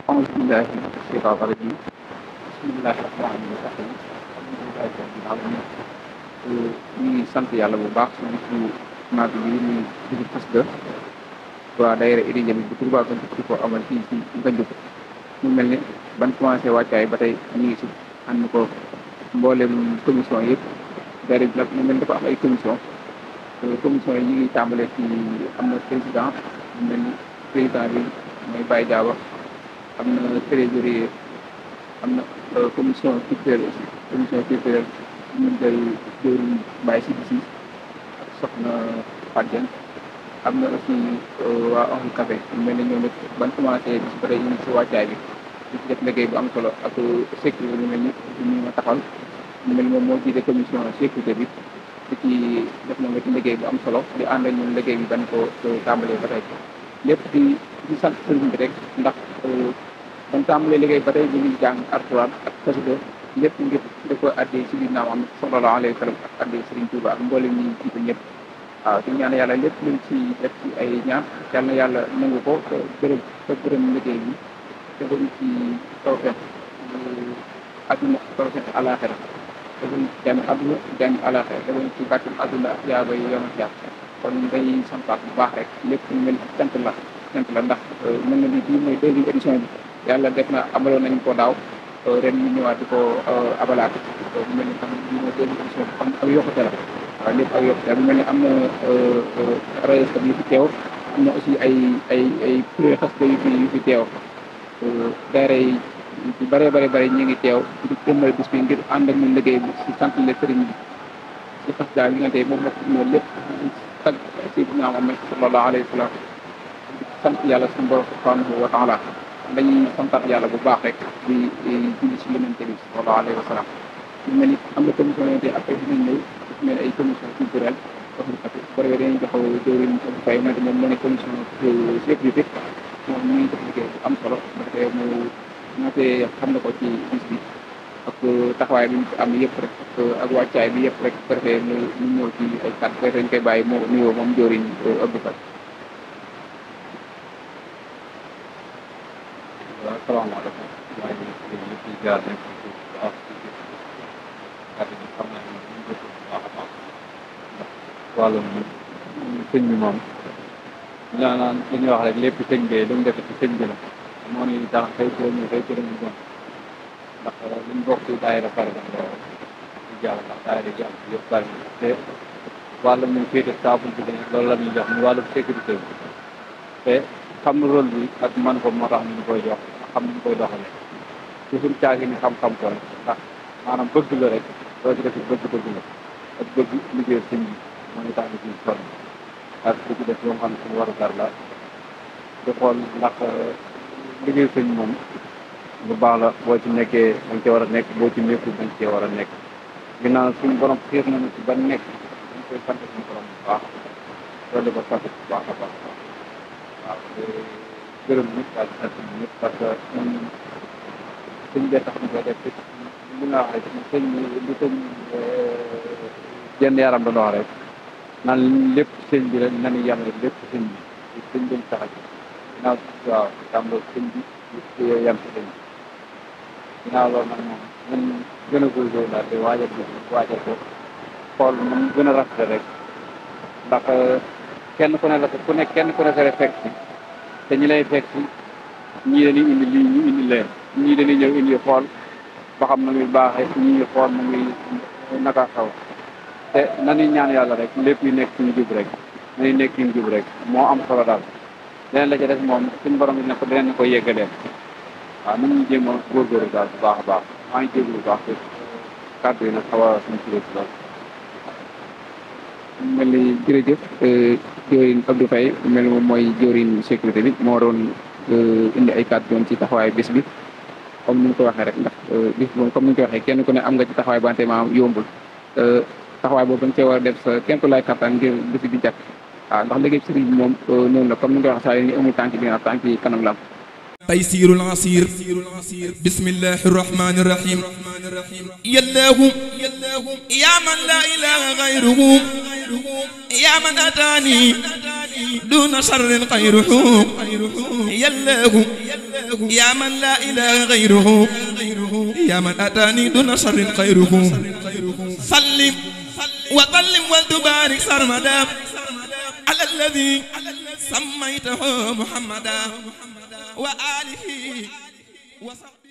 أعوذ بالله من الشيطان الرجيم بسم الله الرحمن الرحيم alhamdulillahi rabbil alamin ñu ngi sant yàlla bu baax su bisu màgg bi muy bisu xasida waa daayira Idy Ndiamé bu Touba ko di ko amal fii ci Ngandiouf mu mel ni ban commencé wàccaay ba tey ñu ngi si ànd ko mboolem commission yëpp daayira bi nag mu mel ni dafa am ay commission yi ñu ngi tàmbalee ci am na président mu mel ni président bi mooy Baye Diawa am na trésorier am na commission culturelle aussi commission culturelle ñu ngi koy jëriñ Baye si ak soxna Fadjen am na aussi waa Oncle Café ñu mel ni ñoom it ban commencé bis ba tey ñu ngi si wàccaay bi di ci def liggéey bu am solo ak sécurité ñu mel ni ñu ma taxal ñu mel ni moom moo jiite commission sécurité bi di ci def na nga ci liggéey bu am solo di ànd ak ñun liggéey bi ban ko tàmbalee ba tey lépp di sant sëriñ bi rek ndax ban tàmbalee liggéey ba tey ñu ngi jàng alxuraan ak xasida lépp ngir da ko addee si biir naam am sallallahu alayhi wa sallam ak addee Sëriñ Tuuba ak mboolem ñi jiitu ñëpp waaw di ñaan yàlla lépp luñ ci def ci ay ñaan yal na yàlla nangu ko te gërëm liggéey bi te bëri ci tawfeex adduna tawfeex àlaaxira te bëri jàng adduna jàng àlaaxira te bëri ci gàttul adduna ak yaaba yi yoon ak yàq kon day santaat bu baax rek lépp lu mel cant la ndax mel na ni bii mooy deuxième édition bi yàlla def na amaloon nañu ko daaw ren ñu ñëwaat di ko abalaat mu mel ni xam bii mooy deuxième édition bi xam ak yokkute la waaw lépp ak yokkute la mu mel ni am na rajo yu fi teew am na aussi ay kuréel xasida yu fi teew daara yi ci bare ñu ngi teew di jëmmal bis bi ngir ànd ak ñun liggéey bi si sant le sëriñ bi si xasida yi nga tey moom moo ko ñëw lépp tag Seydina Muhammad sallallahu alayhi wa sallam sant yàlla suñu borom subhanahu wa taala dañuy santaat yàlla bu baax rek di julli si yonent bi sallallahu alayhi wa sallam ñu mel ni am na commission yonte après dinañ ñëw su mel ay commission culturelle Oncle Café bu ko defee dañuy jox jëwriñ Faye moom moo ne commission sécurité moom ñu ngi def liggéey bu am solo bu defee moo fee xam na ko ci bis bi ak taxawaay bi ñu fi am yëpp rek ak wàccaay bi yëpp rek bu ko defee ñu ñëw ci ay kàddu ko dañ koy bàyyi moo nuyoo moom jëwriñ Abdou Faye. waaw salaamaaleykum maa ngi leen di jaar nañ ci suuf bu baax ci kàddu gi xam naa ne ñu ngi bu baax a baax ndax wàllum sëñ bi moom naan li ñuy wax rek lépp sëñ bi lu mu def ci sëñ bi la moo ni tax xëy ñu doon ndax liñ bokk ci daayira pare na di jàll ndax daayira ji am yëpp bari na te wàllum ñu féete saabu bi loolu la ñuy jox ñu wàllum sécurité bi te xam rôle bi ak man ko moo tax ñu koy jox xam ñu koy doxale toujours caagi ni xam-xam ko rek ndax maanaam bëgg la rek doo ci def bëgg la ak bëgg liggéey sëñ bi moo ñu tax ni ci sonn ak di ci def yoo xam ne suñu waru gar la di xool ndax liggéey sëñ moom lu baax la boo ci nekkee dañ cee war a nekk boo ci nekkul dañ cee war a nekk ginnaaw suñu borom xiir nañu ci ba nekk dañ koy sant suñu borom bu baax loolu ko sant bu baax a baax waaw gërëm ñëpp daal di sant ñëpp parce que ñun sëñ bee tax ñu koy def li nga wax rek sëñ li sëñ jenn yaram doon wax rek naan lépp sëñ bi la nanu yàlla lépp sëñ bi sëñ biñ tax ginnaaw waaw tàmbal sëñ bi yem si sëñ bi ginnaaw loolu nag moom ñun gën a góorgóorlu daal di waajal ko xool moom gën a rafet rek ndax kenn ku ne la kenn ku ne sa fekk si te ñi lay fekk si ñii dañuy indi lii ñu indi leen ñii dañuy ñëw indi xool ba xam na muy baaxee ñii xool na muy naka xaw te nañuy ñaan yàlla rek lépp yu nekk suñu jub rek nañuy nekk suñu jub rek moo am solo daal leneen la ci des moom suñu borom dina ko dinañ ko yeggaleen waaw nañ ñu jéem a góorgóorlu daal bu baax a baax maa ngi jéglu bu baax te kàddu yi nag xaw a suñu ci lool mel ni jërëjëf jëwriñ Abdou Faye mel ni moom mooy jëwriñ sécurité bi moo doon indi ay kàddu doon ci taxawaay bés bi comme ni ñu ko waxee rek ndax bis moom comme ni ñu ko waxee kenn ku ne am nga ci taxawaay bante ma yombul taxawaay boobu dañ cee war a def sa kenn ku lay kattan ngir bés bi jàkk waaw ndax liggéey sëriñ bi moom noonu la comme ni ñu ko waxee saa yi amul tànk ginnaaw tànk yi kanam la am تيسير العسير بسم الله الرحمن الرحيم يا الله يا من لا إله غيره يا من أتاني دون شر غيره يا الله يا من لا إله غيره يا من أتاني دون شر خيره سلم وسلم وتبارك سرمدا على الذي سميته محمدا وآله وصحبه